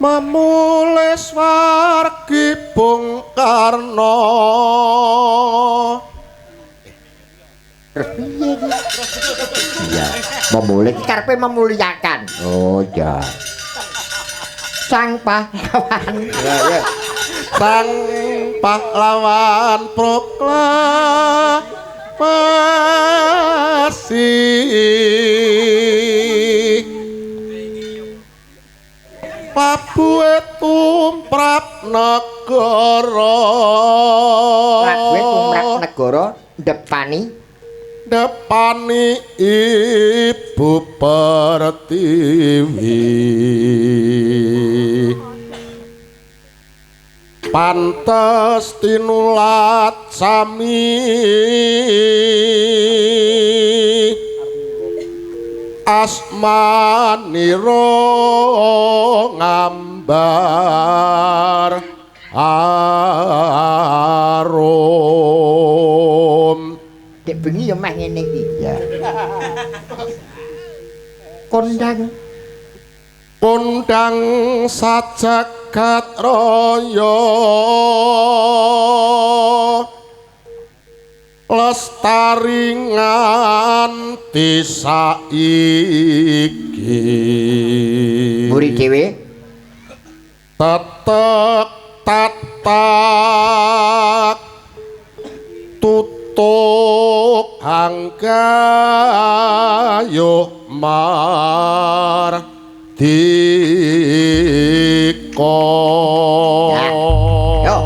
Memulih swargi Bung Karno. Terus piye iki? Iya, memulih iki karepe memuliakan. Oh iya. Sang pahlawan. Ya, ya. Sang pahlawan proklamasi. Labuhe tumrap negara. Labuhe tumrap negara ndepani ndepani Ibu Pertiwi. Pantes tinulat sami asmanira ngambar arum. Dek bengi ya meh ngene iki ya. Kondang kondang sajagat raya lestari nganti saiki. Mburi dhewe tetek tatak tutuk hanggayuh mardika. Yo.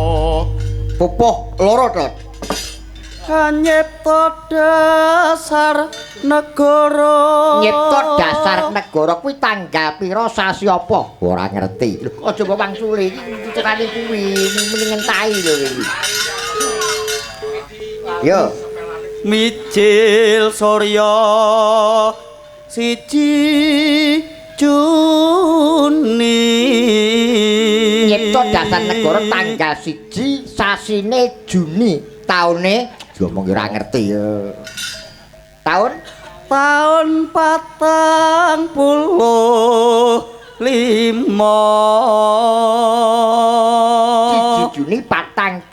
Pupuh loro to. Nyipta dasar negara. Nyipta dasar negara kuwi tanggal pira sasi apa? Ora ngerti. Lho aja mbok wangsuli iki cucukane kuwi muni ngentahi lho iki. Yo. Mijil surya 1 Juni. Nyipta dasar negara tanggal 1 sasine Juni taune ngomong ora ngerti ya. Tahun tahun 45. 1 Juni 45.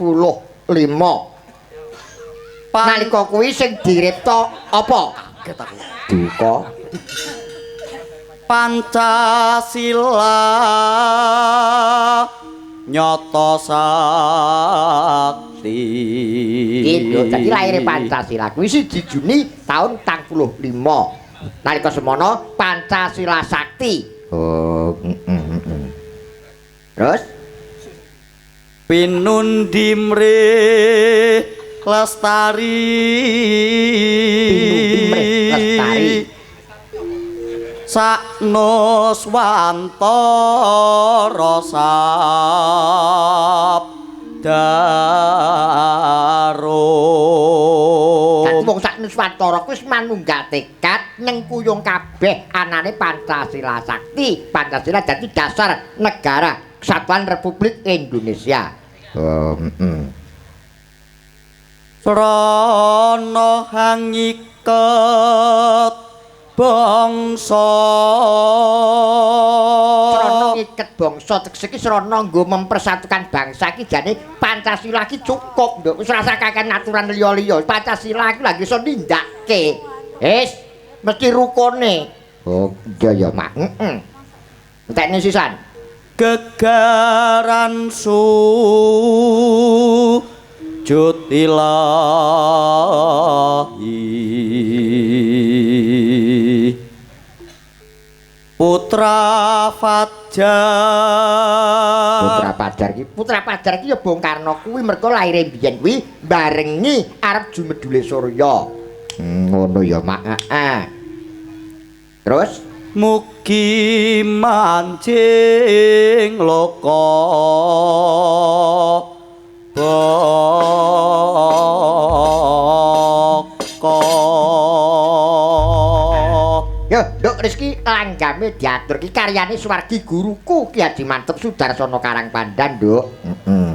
Nalika kuwi sing diripta apa? Duka Pancasila nyata sakti. Iki dadi laire Pancasila kuwi 1 Juni taun 45. Nalika semono Pancasila sakti. Oh, Terus pinundi mrih lestari. Pinundi mrih lestari. Saknuswantara sabdaro. Dadi wong saknuswantara kuwi wis manunggal tekad nyengkuyung kabeh anane Pancasila sakti. Pancasila dadi dasar negara Kesatuan Republik Indonesia. Oh, Srana hangiket bangsa. Srana ngiket bangsa tegese iki srana nggo mempersatukan bangsa iki jane Pancasila iki cukup nduk. Wis ora usah kakehan aturan liya-liya. Pancasila iki lagi iso nindakake. Wis mesti rukune. Oh iya ya Mak. Heeh. Entekne sisan. Gegaran sujud ilahi Putra Fajar. Putra Fajar iki, Putra Fajar iki ya Bung Karno kuwi mergo laire biyen kuwi barengi arep jumedule surya. Ngono ya Mak. Heeh. Terus mugi mancing loka baka. Yo, Nduk Rizky langgame diatur ki karyane swargi guruku Ki Haji Manteb Sudarsono Karangpandan, Nduk. Heeh.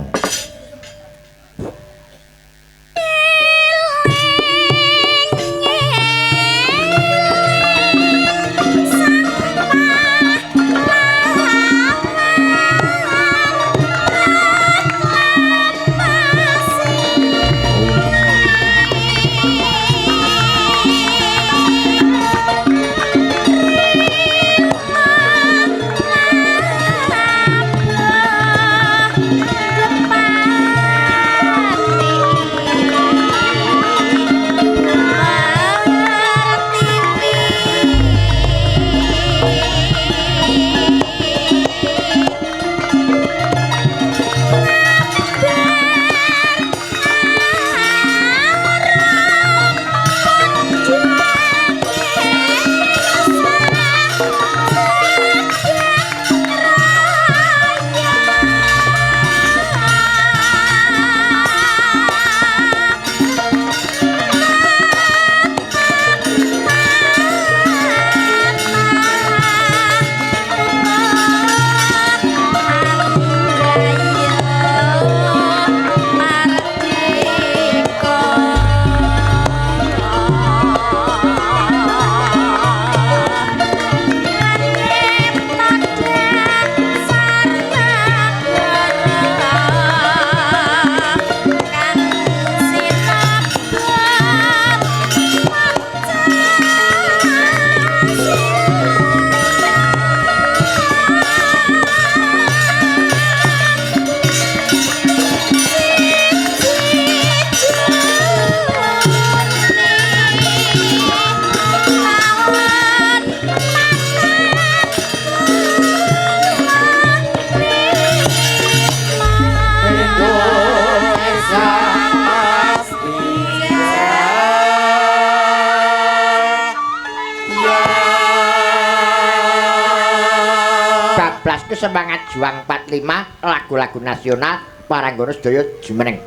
Bablaske semangat juang 45, lagu-lagu nasional waranggono sedaya jumeneng.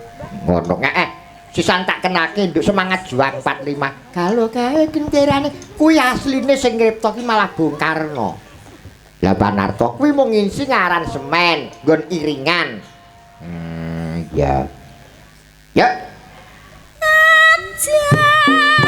Ngono ngek. Sisan tak kenalke, Nduk, semangat juang 45. Kalau kae genderane kuwi asline sing ngripta ki malah Bung Karno. Lah, Panarto kuwi mung ngisi ngaransemen, nggon iringan. Ya. Ya. Aja.